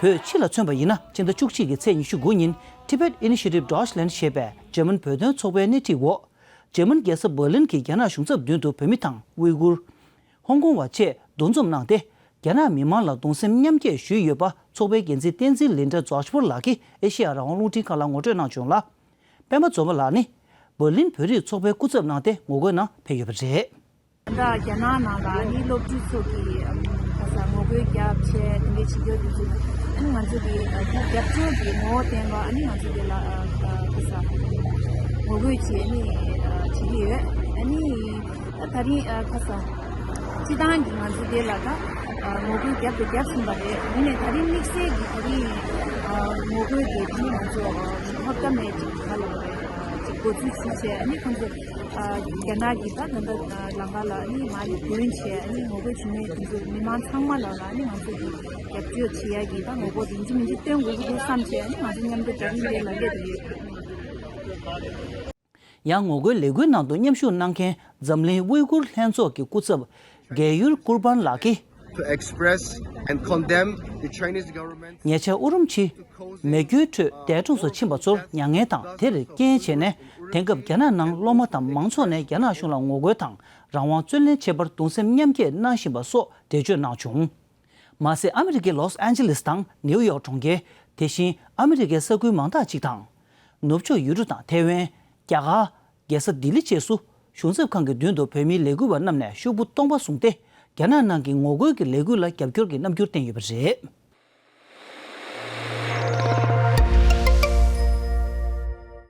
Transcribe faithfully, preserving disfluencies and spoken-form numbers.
བོད་སྤྱི་ལ་མཚོན་པ་ཡིན་ན། ཕྱི་ཟླ་བཅུ་གཅིག་གི་ཚེས་ཉི་ཤུ་དགུ་ཉིན་Tibet Initiative Deutschland ཞེས་པའི་འཇར་མན་བོད་དོན་ཚོགས་པའི་སྣེ་ཁྲིད་འོག་འཇར་མན་རྒྱལ་ས་འབར་ལིན་གྱི་རྒྱ་ནག་གཞུང་ཚབ་མདུན་དུ་བོད་མི་དང་ཝི་གུར། ཧོང་ཀོང་བ་བཅས་འདུ་འཛོམས་གནང་སྟེ། རྒྱ་ནག་མི་མང་ལ་གདུང་སེམས་མཉམ་སྐྱེད་ཞུས་ཡོད་པ་ཚོགས་པའི་འགན་འཛིན་བསྟན་འཛིན་ལིན་ཌ་ཛོ་ཆི་པོར་ལགས་ཀྱིས་ཨེ་ཤེ་ཡ་རང་དབང་རླུང་འཕྲིན་ཁང་ལ་ངོ་སྤྲོད་གནང་བྱུང་ལ། པད་མ་ཛོམ་པ་ལགས་ནི་འབར་ལིན་བོད་རིགས་ཚོགས་པའི་སྐུ་ཚབ་གནང་སྟེ་ངོ་རྒོལ་ནང་ཕེབས་ཡོད་པ་རེད། ད་རྒྱ་ནག་ནང་ལ་ནི་སློབ་ཕྲུག་ཚོ་གིས་ཨམ་ག་ས་ངོ་རྒོལ་རྒྱབ་བྱས་དེ་འདྲའི་བྱེད་རྒྱུ་དེ་ཚོ་ཨ་ནི་ང་ཚོ་གི་ཨ་ད་རྒྱབ་སྐྱོར་གྱི་ངོ་བོ་བསྟན་པ་ཨ་ནི་ང་ཚོ་དེ་ལ་ཨ་ཨ་ག་ས་ངོ་རྒོལ་བྱས་ནི་ཨ་བྱེད་ཀྱི་ཡོད། ཨ་ནི་ད་ད་རིང་ཨ་ག་ས་སྤྱི་བཏང་གི་ང་ཚོ་དེ་ལ་ད་ཨ་ངོ་རྒོལ་རྒྱབ་དང་རྒྱབ་བཞིན་པ་རེད། ཡིན་ནའི་ད་རིང་དམིགས་བསལ་གྱི་ད་རིང་ཨ་ངོ་རྒོལ་དེ་ད་ནི་ང་ཚོ་ཨ་ཧོབ་ཏ་མེད་ཅིག་ག་ལ་བ་རེད། ཅིག་འགོ་འཛུགས་ཞུས་བྱས་ཨ་ནི་ཁོང་ཚོ་ཨ་རྒྱ་ནག་གི་ད་ད་ལྟ་ཨ་ལམ་ཁ་ལ་ཨ་ནི་མར་འདོན་བྱས་ཨ་ནི་ངོ་རྒོལ་བྱེད་མཁན་ཁོང་ཚོ་མི་མང་ཚང་མ་ལ་ལ་ཨ་ནི་ང་ཚོ་གི་རྒྱབ་སྐྱོར་བྱེད་ཡ་གི་ད་ངོ་རྒོལ་དེ་ཡིན་གཅིག་མིན་གཅིག་སྟོན་དགོས་ཀྱི་འདུག་བསམ་བྱས་ཨ་ནི་ང་ཚོ་མཉམ་དུ་ད་རིང་འདིར་ལ་སླེབས་ཡོད། ཡང་ངོ་རྒོལ་ལས་འགུལ་ནང་དུ་མཉམ་ཞུགས་གནང་མཁན་འཛམ་གླིང་ཝི་གུར་ལྷན་ཚོགས་ཀྱི་སྐུ་ཚབ་རྒས་ཡུལ་ཀུར་པན་ལགས་ཀྱིས། To express and condemn the Chinese government. ཉེ་ཆར་ཨུ་རུམ་ཆི་མེ་སྐྱོན་ཁྲོད་འདས་གྲོངས་སུ་ཕྱིན་པ་ཚོར་མྱ་ངན་དང་། དེར་རྐྱེན་བྱས་ནས། དེང་སྐབས་རྒྱ་ནག་ནང་སློབ་མ་དང་མང་ཚོགས་ནས་རྒྱ་ནག་གཞུང་ལ་ངོ་རྒོལ་དང་རང་དབང་རྩོད་ལེན་བྱེད་པར་གདུང་སེམས་མཉམ་སྐྱེད་གནང་བཞིན་པ་སོགས་འགྲེལ་བརྗོད་གནང་བྱུང་། མ་ཟད་ཨ་མི་རི་ཀའི་ལོས་ཨན་ཇི་ལིས་དང་ནིའུ་ཡོག་གྲོང་ཁྱེར། དེ་བཞིན་ཨ་མི་རི་ཀའི་ས་ཁུལ་མང་དག་ཅིག་དང་། ནུབ་ཕྱོགས་ཡུལ་གྲུ་དང་ཐའེ་ཝན། རྒྱ་གར། རྒྱལ་ས་ལྡི་ལི་བཅས་སུ་གཞུང་ཚབ་ཁང་གི་མདུན་དུ་བོད་མིའི་ལས་འགུལ་བ་རྣམས་ནས་ཤོག་བུ་སྟོང་པ་བཟུང་སྟེ། རྒྱ་ནག་ནང་གི་ངོ་རྒོལ་གྱི་ལས་འགུལ་ལ་རྒྱབ་སྐྱོར་གྱི་རྣམ་འགྱུར་བསྟན་ཡོད་པ་རེད།